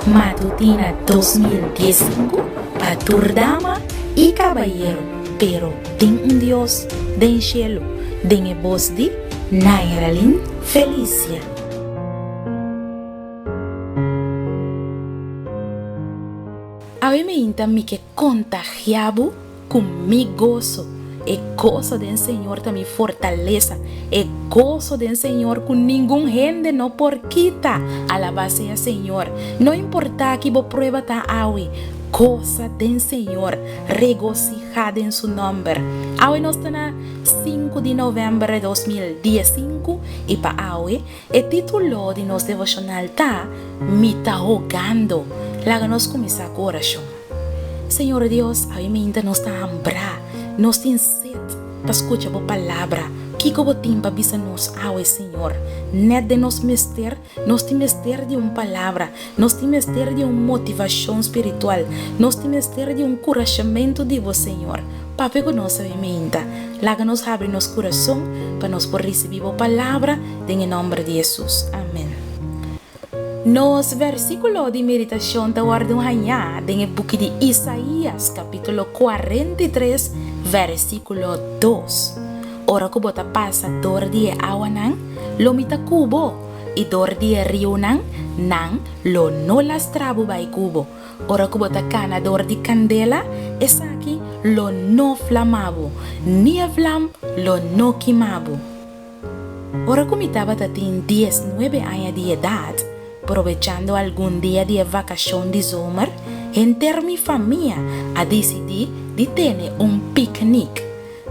Matutina 2015 pa tur dama i kabayero, pero tin un Dios den shelu, den e bos di Nairalyn Felicia. Awe meinta mi ke kontagia bo ku mi goso. E goso den Señor ta mi fortalesa. E goso den Señor ku ningun hende no por kita. Alabá sea Señor. No importá ki bo prueba ta awe, gosa den Señor, regosihá den su nòmber. Awe nos ta na sinku di novèmber di 2015 i pa awe E título di nos devoshonal ta, Mi ta hogando. Laga nos kuminsá ku orashon. Señor Dios, awe minta nos ta hambrá, nos tin set pa skucha Bo Palabra. Kiko Bo tin pa bisa nos awe, Señor? Nèt den nos mester, nos tin mester di un palabra, nos tin mester di un motivashon spiritual, nos tin mester di un kurashamentu di Bo, Señor. Papia ku nos awe meinta. Laga nos habri nos kurason pa nos por risibí bo palabra den e nòmber di Hesus. Amèn. Nos vèrsikulo di meditashon ta wòrdu hañá den e buki di Isaías kapítulo 43 vèrsikulo 2. Ora ku bo ta pasa dor di e awanan, lo mi ta ku bo, i dor di e riunan, nan lo no lastra bo bai ku bo. Ora ku bo ta kana dor di kandela, esaki lo no flama bo, ni e vlam lo no kima bo. Ora ku mi tabata tin diesnuebe aña di edat, probechando algun dia di e vakashon di zomer, henter mi famia a disidí di tene un piknik.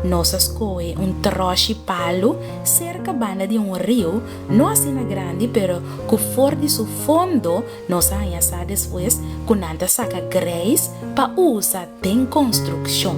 Nos a skohe un tròshi palu serka banda di un riu, no asina grandi pero ku for di su fondo nos a haña sa despues ku nan ta saka greis pa usa den konstrukshon.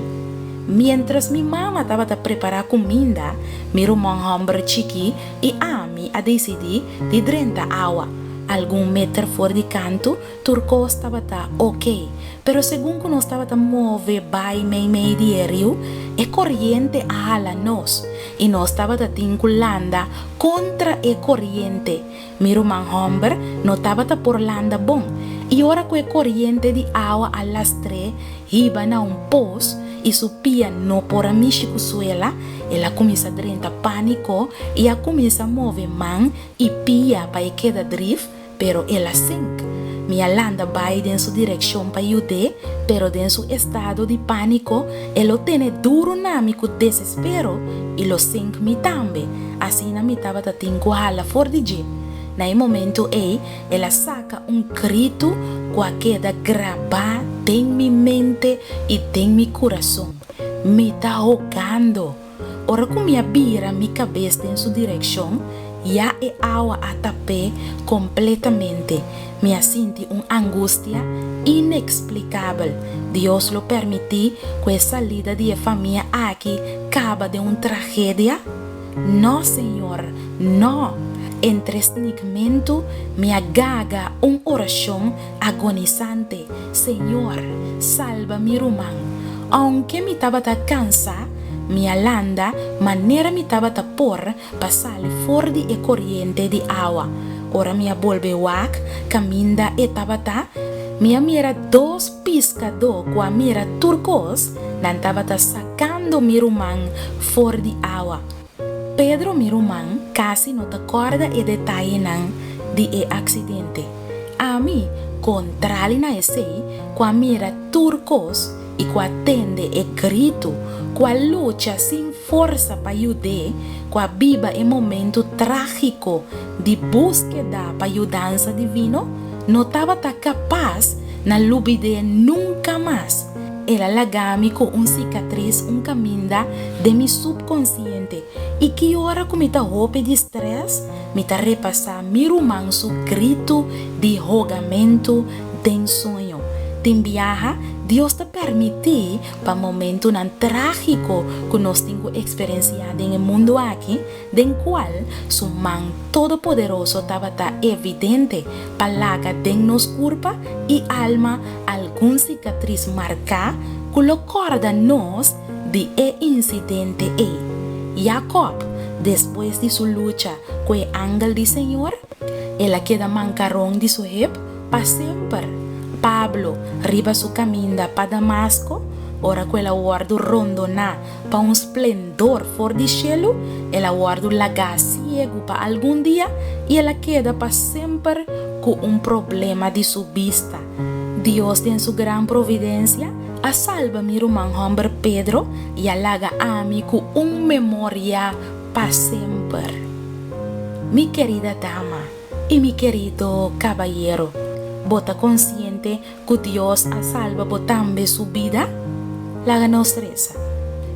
Miéntras mi mama tabata prepará kuminda, mi ruman hòmber chikí i ami a disidí di drenta awa. Algun meter for di kantu Tur kos tabata ok, pero segun ku nos tabata move bai meimei di e riu, e koriente a hala nos i nos tabata tin ku landa kontra e koriente. Mi ruman hòmber no tabata por landa bon, i ora ku e koriente di awa a lastr'é hiba na un pos i su pia no por a mishi ku suela, el a kuminsá drenta pániko i a kuminsá move man i pia pa e keda drif. Pero el a sink. Mi a landa bai den su direkshon pa yud'é, pero den su estado di pániko e lo tene duru na mi ku desespero i lo sink mi tambe, asina mi tabata tin ku hala for di dje. Na e momentu ei el a saka un gritu ku a keda grabá den mi mente i den mi kurason, Mi ta hogando! Ora ku mi a bira mi kabes den su direkshon, ya e awa a tap'é kompletamente. Mi a sinti un angustia ineksplikabel. Dios lo permití ku e salida di e famia aki kaba den un tragedia? No, Señor, no! Entre snikmentu mi a gaga un orashon agonisante, Señor, salba mi ruman. Ounke mi tabata kansa, mi a landa manera mi tabata por pa sali for di e koriente di awa. Ora mi a bolbe wak kaminda e tabata, mi a mira dos piskadó ku a mira tur kos, nan tabata sakando mi ruman for di awa. Pedro mi ruman kasi no ta kòrda e detayenan di e aksidente. Ami, kontrali na esei, ku a mira tur kos i ku a tende e gritu, ku a lucha sin forsa pa yud'é, ku a biba e momentu trágiko di búskeda pa yudansa divino, no tabata kapas na lubid'é nunka mas. El a laga mi ku un sikatris un kaminda den mi supkonsiente i ki ora ku mi ta hopi di strès, mi ta repasá mi ruman su gritu di hogamentu den soño. Tin biaha, Dios ta permití pa momentunan trágiko ku nos tin ku eksperensiá den e mundu aki, den kual su man todopoderoso tabata evidente pa laga den nos kurpa i alma algun sikatris marká ku lo kòrda nos di e insidente ei. Jakòb, despues di su lucha ku e angel di Señor, el a keda mankaron di su hep. Pa semper. Pablo, riba su kaminda pa Damasko, ora ku el a wòrdu rondoná pa un splendor for di shelu, el a wòrdu lagá siegu pa algun dia i el a keda pa semper ku un problema di su bista. Dios den su gran providensia a salba mi ruman hòmber Pedro i a laga ami ku un memoria pa semper. Mi kerida dama i mi kerido kabayero, bo ta konsiente ku Dios a salba bo tambe su bida? Laga nos resa.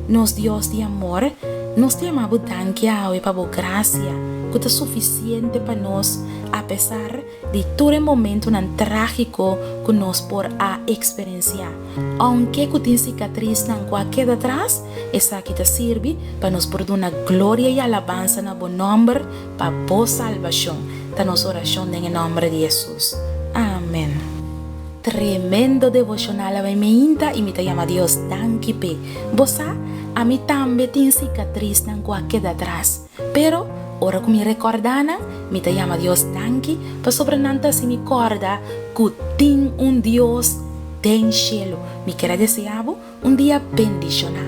Nos Dios di amor, nos ta yama bo danki awe pa bo grasia ku ta sufisiente pa nos apesar di tur e momentunan trágiko ku nos por a eksperensiá. Ounke ku tin sikatrisnan ku a keda tras, esaki ta sirbi pa nos por duna gloria i alabansa na bo nòmber Pa bo salbashon, ta nos orashon den e nòmber di Hesus. Amen. Tremendo devoshonal awe meinta i mi ta yama Dios danki p'e. Bo sa, ami tambe tin sikatrisnan ku a keda tras. Pero, ora ku mi rekòrdá nan, mi ta yama Dios danki pasobra nan ta hasi mi kòrda ku tin un Dios den shelu. Mi kier a deseá bo Un dia bendishoná.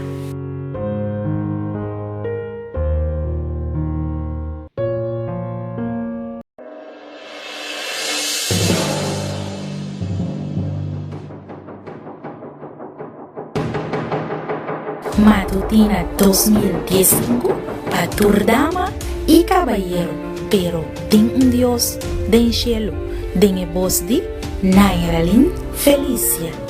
Matutina 2015 pa tur dama i kabayero, pero tin un Dios den shelu, den e bos di Nairalyn Felicia.